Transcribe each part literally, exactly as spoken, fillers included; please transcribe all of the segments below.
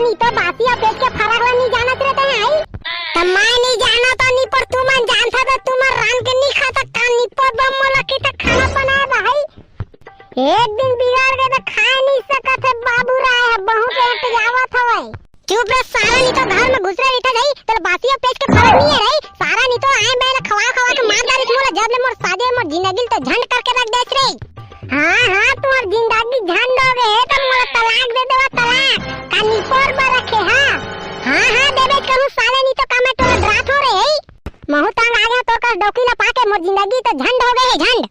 नी तो बासी अउ पेट के फरक ला नी जानत रहे तैं, आई? त मैं नी जानत हंव नी, पर तुमन जानथा त तुमन रांध के नी खा सकथा नी, पर बम मोला के त खाना बनाए बर, आई? एक दिन बिगड़ गे त खाए नी सकत हे, बाबू राय ह बहुत एट जावत हवय। चुप रह सारा, नी तो घर में घुसरे रहिथा जाई, तोला बासी अउ पेट के फरक नी हे रही। सारा नी तो आए मैं ला खवा खवा के मार डारिस मोला, जब ले मोर शादी मोर जिंदगी ल तो झंड करके रख देस रे। हाँ, हाँ, तोर जिंदगी झंड हो गे हे, त मोला तलाक दे देवा, तलाक। का निपोर बर रखे, हाँ? हाँ, हाँ, देबे करूँ साले, नी तो का मैं तोला डरात हो रे, हे? महू तंग आ गया तोर कस डौकी ला पाके, मोर जिंदगी तो झंड हो गे हे, झंड।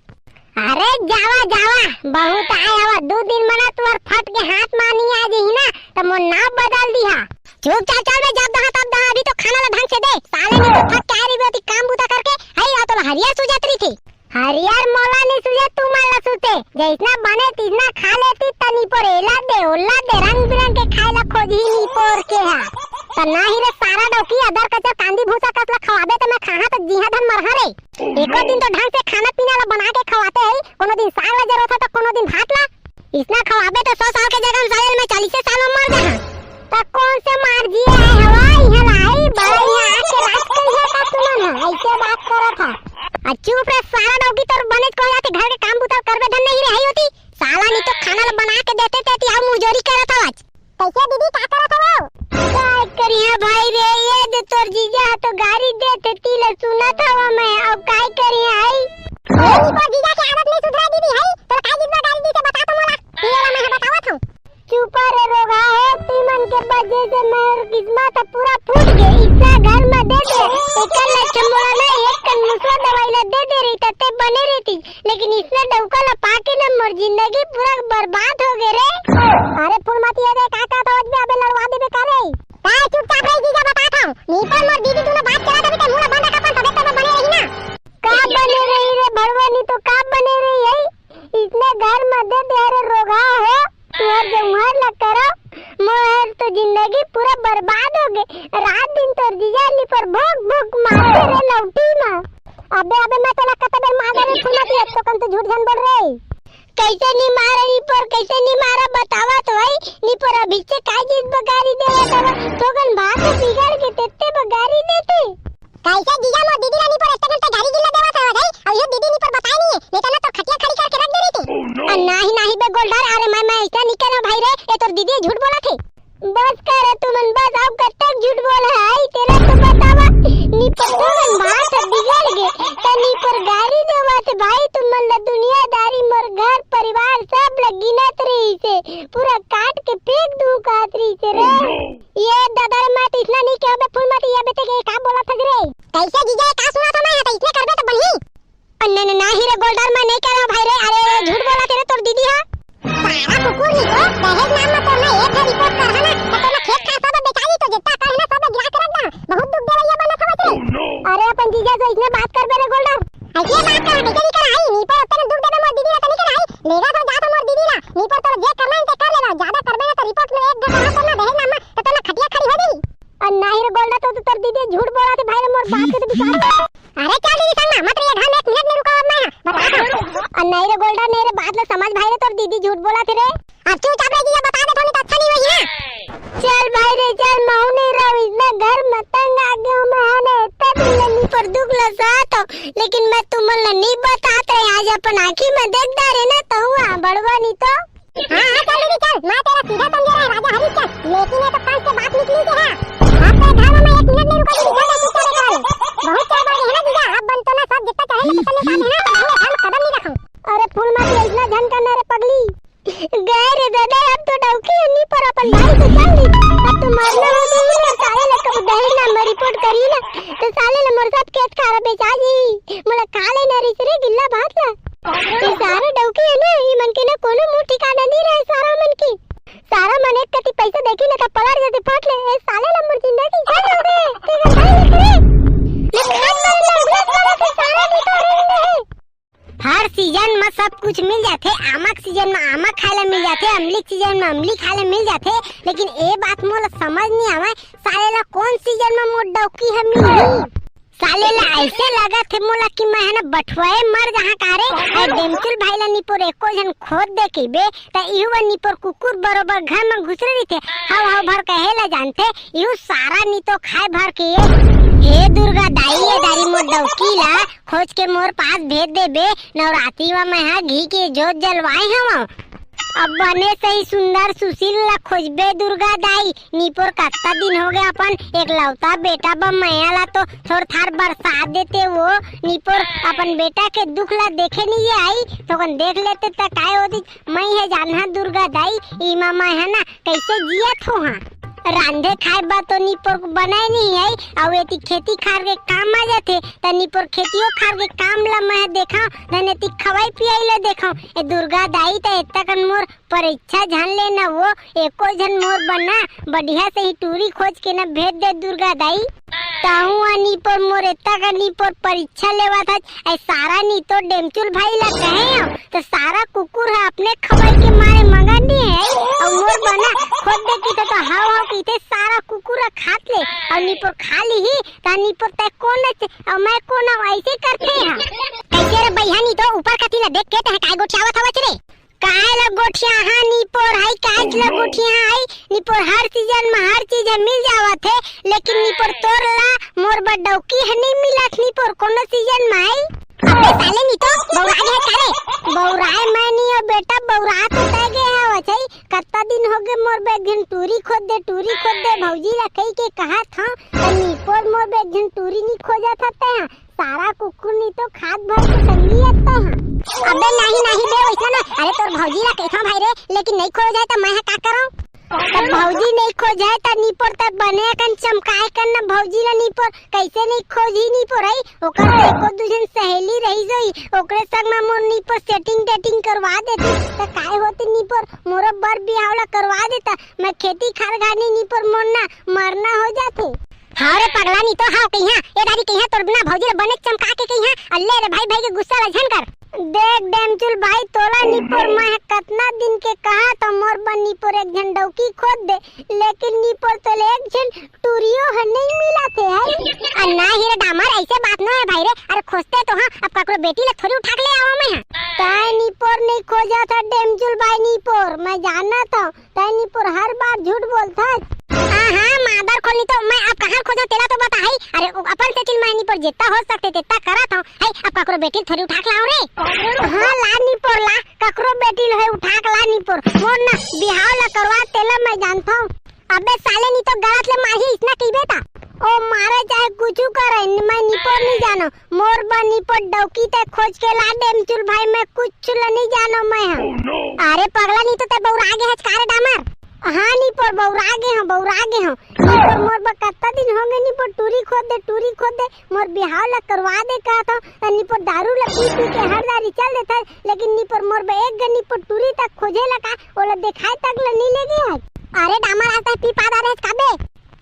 अरे जावा, जावा, बहुत आए हवा, दू दिन मना तुहर फट के हाथ मा नी आ जही ना, त मोर नाव बदल दिहा। चुपचाप चल बे, जब दहा तब दहा, अभी तो खाना ला ढंग से दे, साले नी तो फट के आ रही, काम बूता करके, हई आ तोला हरियर सुजत रही थी। हरियर मोला नी सुझे, तुमन ला सुझे। जइसना बने तिसना खा लेती, त निपोर एला दे, ओला दे, रंग बिरंग के खाए ला खोजही निपोर के हा। त नाही रे सारा डौकी, अदर कचर कांदी भूसा कस ला खवाबे त मैं खाहा त जिहा धन मरहा रे। एको दिन तो ढंग से खाना पीना ला बना के खवाते हई, कोनो दिन साग ला जरूरत हो त कोनो दिन भात ला। इसना खवाबे त सौ साल के जगह हम साले मैं चालीसे साल में मर जाहा। त कोन से मार जिए आए हवा? इहाँ लाई, बड़ा इहाँ आके राज करिहा का तुमन ह? अइसे बात करत हा। आ चुप रे सारा डौकी, तोर बनेच कह जाथे, घर के काम बुता करबे धन नहीं रही होती। साला नी तो खाना ला बना के देते ते ती अउ मुजोरी करत हवच। कइसे दीदी, का करत हवो? काय करिहा भाई रे, ये दे तोर जीजा ह तो गारी देथे, ती ला सुनत हवा मैं, अउ काय करिहा आई? ये नी तोर जीजा के आदत नहीं सुधरा दीदी, हई? तोर काय जीजा गारी दीथे बता तो मोला, ये ला मैं बतावत हूँ। चुप रे रोगहा हो, तुमन के वजह से मोर किस्मत ह पूरा फूट गे। इसना घर में दे दे, एकर लच्छा मोला ना एक कन मुसवा दवाई ला दे दे रही, तते बने रहती, लेकिन इसना डौका ला पाके ना मोर जिंदगी पूरा बर्बाद हो गे रे। अरे फूलमती, ये दे का का तो अजबे अबे लड़वा देबे का रे? काय चुपचाप रही जीजा, बतात हूँ। नी तो मोर दीदी तूने बात करा तभी ते मुंह ला बंद रखा, अपन तबीयत तो बने रही ना। का बने रही रे भड़वा, नी तो का बने रही है? इसने घर में दे दे रे रोगहा हो, तुहर जो उहर ला करो, मोहर तो जिंदगी पूरा बर्बाद हो गे। रात दिन तोर जीजा नी पर भोंक भोंक मारते रे लौटी मा। अबे, अबे, मैं तोला कते बेर मार डारे फूलमती, अब तो कम तू झूठ झन बोल रे। कैसे नी मारा नी पर, कैसे नी मारा बतावा तो भाई, नी पर अभी से काय चीज बगारी देवा तवा, थोकन बात बिगड़ के तेते बगारी देते। कैसे जीजा मोर दीदी ला नी पर इतना घंटा गारी गिल्ला देवा था भाई? अब ये दीदी नी पर बताए नहीं है, नहीं तो ना तो खटिया खड़ी करके रख दे रही थी। अ, नाही, नाही बे गोल्डर, अरे मैं, मैं ऐसा नहीं करा भाई रे, ये तोर दीदी झूठ बोला थे। बस कर तुमन, बस, अब कब तक झूठ बोला है? आई तेला तो बतावा, नी पर तुमन बात बिगड़ गे, त नी पर गारी देवा थे भाई, तुमन ला दुनियादारी मोर घर परिवार सब ला गिनत रही से, पूरा काट के फेंक दूं कात रही से रे। ये दादा रे, मैं तो इतना नहीं कहबे फूलमती, ये बेटे के का बोला था रे? कैसे जीजा, का सुना था मैं, तो इतने करबे तो बनही। अ, नहीं, नहीं, नहीं रे गोल्डर, मैं नहीं कह रहा भाई रे, अरे, अरे, झूठ बोला तेरे तोर दीदी हा। सारा कुकुर नी तो दहेज नाम में तोर ना एक घर रिपोर्ट कर है ना, तो तोर ना खेत खार सब बेचाई तो जितना कर है ना सब गिरा के रख दा। बहुत दुख दे रही है बना समझ रे। अरे अपन जीजा से इसने बात कर बे रे गोल्डर। ऐसे बात कर, कैसे नहीं कर आई, नी पर उतने दुख देबे मोर दीदी ना तो नहीं कर आई, लेगा तो जा तो मोर दीदी ना, नी पर तोर जे करना है ते कर लेना, ज्यादा करबे ना तो रिपोर्ट में एक घर रहा तो ना दहेज नाम में, तो तोर ना खटिया खड़ी हो जाई। अ, नहीं रे गोल्डर, तो, तो तोर दीदी झूठ बोला थे भाई रे, मोर बात के तो विचार। अरे चल दीदी संग ना, मत रहिए घर में, एक मिनट नहीं रुका अब मैं, बता दो। अ, नहीं रे गोल्डर, नहीं रे, बात ला समझ भाई रे, तोर दीदी झूठ बोला थे रे। अब चुपचाप रह जीजा, बता दे, थोड़ी तो अच्छा नहीं होई ना। चल भाई रे, चल, महू नहीं रहो, इसने घर में तंग आ गया हूँ मैं, है ना, इतना दिन ले नी पर दुख ला साथ हो, लेकिन मैं तुमन ला नहीं बतात रहे, आज अपन आँखी में देख डारे ना, तो हुआ बड़वा नहीं तो। हाँ, हाँ, चल दीदी, चल, मैं तेरा सीधा समझे रहे राजा हरीश चंद, लेकिन ये तो कान से बात निकली के है। अब तो घर में एक मिनट नहीं रुका दीदी, चल, चुपचाप बैठा रहे। बहुत चढ़ बढ़ गई है ना जीजा, अब बन तो ना सब जितना चाहे ना कितना निकाल है ना, तो मैं घर में कदम नहीं रखूँ। अरे फूलमती, इतना झन करना रे पगली। गए रे दादा, अब तो डौकी हन्नी पर अपन भाई से चल ली। अब तो मरना हो गई ना, साले ला कब दहेज नाम में रिपोर्ट करी ना, तो साले ला मोर सब खेत खार बेचा जी। मोला खा लेना रिस रे गिल्ला भात ला। ये सारा डौकी है ना, ये मन के ना कोनो मुंह ठिकाना नहीं रहे सारा मन की। सारा मन एक कति पैसा देखी ना त पलट जाते फट ले। ए साले लंबू जिंदगी झंड हो गए। ते गंदा ही निकले। ले खात मारे लंबू सारा निकल रहे हैं। हर सीजन में सब कुछ मिल जाथे। आमक सीजन में आमक खाए ला मिल जाथे, अमली सीजन में अमली खाए ला मिल जाथे, लेकिन ए बात मोला समझ नहीं आवे, साले ला कौन सीजन में मोर डौकी है मिलही? साले ला ऐसे लगत हे मोला कि मैं ह ना बठुआए मर जहाँ का रे। अउ डेमचुल भाई ला निपोर एको झन खोद दे कहिबे, त इहू ह निपोर कुकुर बरोबर घर म घुसरे रहिथे, हव हव भर कहे ला जानथे। इहू सारा नितो खाए भर के। हे दुर्गा दाई, ए दारी मोर डौकी ला खोज के मोर पास भेज देबे, नवरात्रि म मैं ह घी के जोत जलवाए हवं। अब बने सही सुंदर सुशील ला खोजबे दुर्गा दाई। निपोर कत्ता दिन होगे अपन एकलौता बेटा बर मया ला तो थोर थार बरसा देते वो। निपोर अपन बेटा के दुख ला देखे नइ आई, थोकन देख लेते त काय होतिस। मैं हे जानहा दुर्गा दाई, इमा मैं ह ना कैसे जियत होहा। रांधे खाए बर तो निपोर बनाए नइ आई, अउ एती खेती खार के काम आ जाथे, त निपोर खेतियो खार के काम ला मैं ह देखा, धन एती खवाई पियाई ला देखा। ए दुर्गा दाई, त एतका कन मोर परीक्षा झन ले न वो, एको झन मोर बर ना बढ़िया सही टूरी खोज के न भेज दे दुर्गा दाई। तहूँ ह निपोर मोर एतका कन निपोर परीक्षा लेवत हच। ए सारा नितो डेमचुल भाई ला कहे हव, त सारा कुकुर ह अपने खवाई के मारे मगन नइ हे, अउ मोर बर ना खोद दे कहिथे त हव हव कहिथे, सारा कुकुर ह खात ले, अउ निपोर खा लिही, त निपोर तैं कोन अच, अउ मैं कोन अव, ऐसे करथे ह। कैसे रे बइहा नितो, ऊपर कती ला देख के तैं काय गोठियावत हवच रे? काय ला गोठियाहा निपोर, हई काच ला गोठियाहा हई निपोर, हर सीजन म हर चीज ह मिल जावत हे, लेकिन निपोर तोर ला मोर बर डौकी ह नइ मिलत निपोर कोनो सीजन म हई। अबे साले नितो, बौरा गे हच का रे? बौराए मैं नइ हंव बेटा, बौरा तो तैं गे हवच हई। कत्ता दिन होगे मोर बर एक झन टूरी खोद दे, टूरी खोद दे, भौजी ला कहि के कहत हंव, त निपोर मोर बर एक झन टूरी नइ खोजत हस तैं ह। सारा कुकुर नितो खात भर के संगी अत्ता ह। अबे नहीं, नहीं बे, वैसा ना। अरे तोर भौजी ला कहिथंव भाई रे, लेकिन नइ खोजय त मैं ह का करंव? त भौजी नइ खोजय त निपोर त बने अकन चमकाए कर न भौजी ला निपोर, कैसे नइ खोजही निपोर हई, ओकर त एको दू झन सहेली रहिस होही, ओकरे संग म मोर निपोर setting dating करवा देतिस, त काय होतिस निपोर, मोरो बर बिहाव ला करवा देता, मैं खेती खार घानी निपोर मोर ना मरना हो जाथे। हव रे पगला नितो, हव कहिहां, ए दारी कहिहां, तोर बिना भौजी ल बने चमका के कहिहां, अउ ले रे भाई, भाई के गुस्सा ल झन कर। देख डेमचुल भाई, तोला निपोर मैं ह कतना दिन के कहत हंव मोर बर निपोर एक झन डौकी खोद दे, लेकिन निपोर तोला एक झन टूरियो ह नइ मिलत हे। अउ ना ही रे डामर, ऐसे बात नो हे भाई रे, अरे खोजते तो हंव, अब ककरो बेटी ल थोरी उठा के ले आवां मैं ह। तैं निपोर नइ खोजत हस डेमचुल भाई निपोर, मैं जानत हंव, तैं निपोर हर बार झूठ बोलथस। हाँ, हाँ, मादर खोल नितो, मैं अब कहाँ खोजंव तेला तो बता हई। अरे, ओ अपन सेती मैं निपोर जेतना हो सकथे तेतना करत हंव। हई, अब ककरो बेटी ल थोरी उठा के लांव रे। हाँ, ला निपोर ला, ककरो बेटी ल होय उठा के ला निपोर। मोर ना बिहाव ला करवा तेला मैं जानथंव। अबे साले नितो गलत ले मारही इसना कहिबे ता। ओ मारे चाहे कुछु करे, मैं निपोर नइ जानंव। मोर बर निपोर डौकी तैं खोज के ला डेमचुल भाई, मैं कुछु ल नइ जानंव मैं ह। अरे पगला नितो तैं बौरा गे हच का रे डामर? हाँ निपोर बौरा गे हंव, बौरा गे हंव। निपोर मोर बर कत्ता दिन होगे निपोर टूरी खोद दे, टूरी खोद दे, मोर बिहाव ला करवा दे कहत हंव। त निपोर दारू ला पी पी के हर दारी चल देथस, लेकिन निपोर मोर बर एक घनी निपोर टूरी तक खोजे ला का, ओला देखाय तक ला नइ लेगे हच। अरे डामर आज तैं पी पा डारे हच का बे?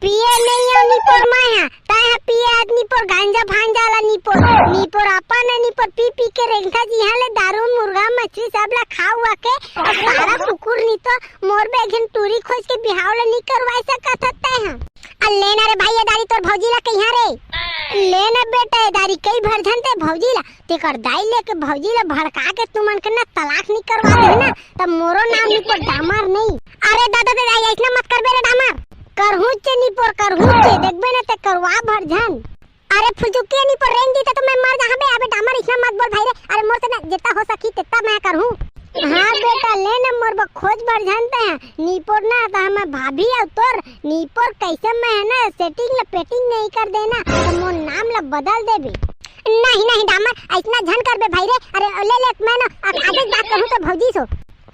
पिए नइ हंव निपोर मैं ह, तैं ह पिए हस निपोर गांजा भांजा ला निपोर। निपोर अपन ह निपोर पी पी के रेंगथस जिहां ले दारू मुर्गा मछरी सब ला खा उआ के, अउ सारा कुकुर नितो मोर बर एक झन टूरी खोज के बिहाव ला नइ करवाय सकत हस तैं ह। अउ ले ना रे भाई, ए दारी तोर भौजी ला कहिहां रे। ले ना बेटा, ए दारी कहि भर झन तैं भौजी ला, तेकर दाई लेके भौजी ला भड़का के तुमन के ना तलाक नइ करवा देहूं ना, त मोरो नाम निपोर डामर नइ। अरे दादा, दादा, अइसना मत करबे रे डामर। करहूंच निपोर, करहूंच, देखबे ना तैं करवा भर झन। अरे फुजुकिया निपोर रेंग दिही त मैं मर जाहूं बे। अबे डामर अइसना मत बोल भाई रे। अरे मोर से ना जेतना हो सकही तेतना मैं करहूं। हाँ बेटा, ले ना मोर बर खोज भर झन तैं ह। निपोर ना त हमर भाभी अउ तोर निपोर कइसे मैं ह ना setting ला पेटिंग नइ कर देना, त मोर नाम ला बदल देबे। नहीं, नहीं डामर, अइसना झन करबे भाई रे। अरे ले, ले, मैं ना अब आजेच बात करहूं त भौजी सो।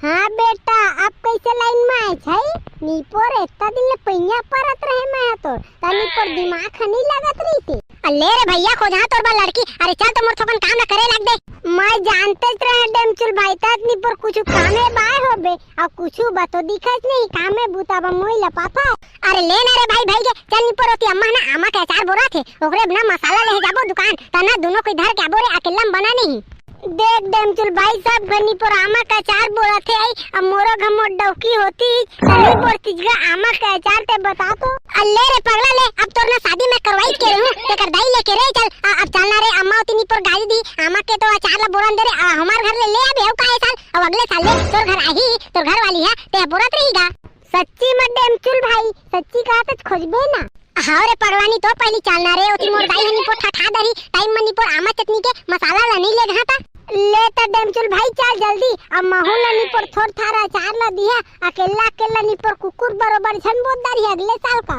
हाँ बेटा, अब कइसे लाइन म आएच हई? निपोर एतना दिन ले पइयां परत रहें मैं ह तोर, त निपोर दिमाग ह नइ लगत रहिसे। अ ले रे भइया, खोजहां तोर बर लड़की। अरे चल तो मोर थोकन काम ला करे लाग दे। मैं जानतेच रहें डेमचुल भाई, तैं निपोर कुछु कामे बाय होबे, अउ कुछु बर तो दिखत नहीं, कामे बुता बर मोही ला पाथस। अरे ले ना रे भाई, भाई के चल निपोर ओती, अम्मा ना आमा के अचार बोरथे, ओकरे बिना मसाला लेहे जाबो दुकान, त ना दुनो कोई धर के आबो रे, अकेल्ला म बना नहीं। देख डेमचुल भाई, सब घर निपोर आमा के अचार बोरथे आई, अब मोरो घर मोर डौकी होती, त नहीं बोरतिस गा आमा के अचार, ते बता तो। अल्ले रे पगला ले, अब तोर ना शादी मैं करवाई के रहूं, तेकर दाई लेके रे चल, आ, अब चलना रे, अम्मा ओती निपोर गारी दी, आमा के तो अचार ला बोरन दे रे, आ, हमार घर ले ले अब, एव का ए साल, अब अगले साल ले, तोर घर आही, तोर घर वाली है, ते बोरत रही गा। सच्ची म डेमचुल भाई, सच्ची कहा सच खोजबे ना। हाँ रे पगलानी, तो पहली चालना रे, ओती मोर दाई ह निपोर ठठा दरी, टाइम म निपोर आमा चटनी के मसाला ला नहीं ले घाता। ले त डेमचुल भाई, चाल जल्दी, अब महू ला निपोर थोर थारा अचार ला दिया, अकेला अकेला निपोर कुकुर बरोबर झन बोत दारी अगले साल का।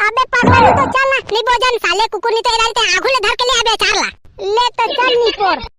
अबे पगलानी, तो चल ना, नहीं बोजन साले कुकुर, नहीं तो एला ते आगू ले धर के ले अबे अचार ला। ले त चल निपोर।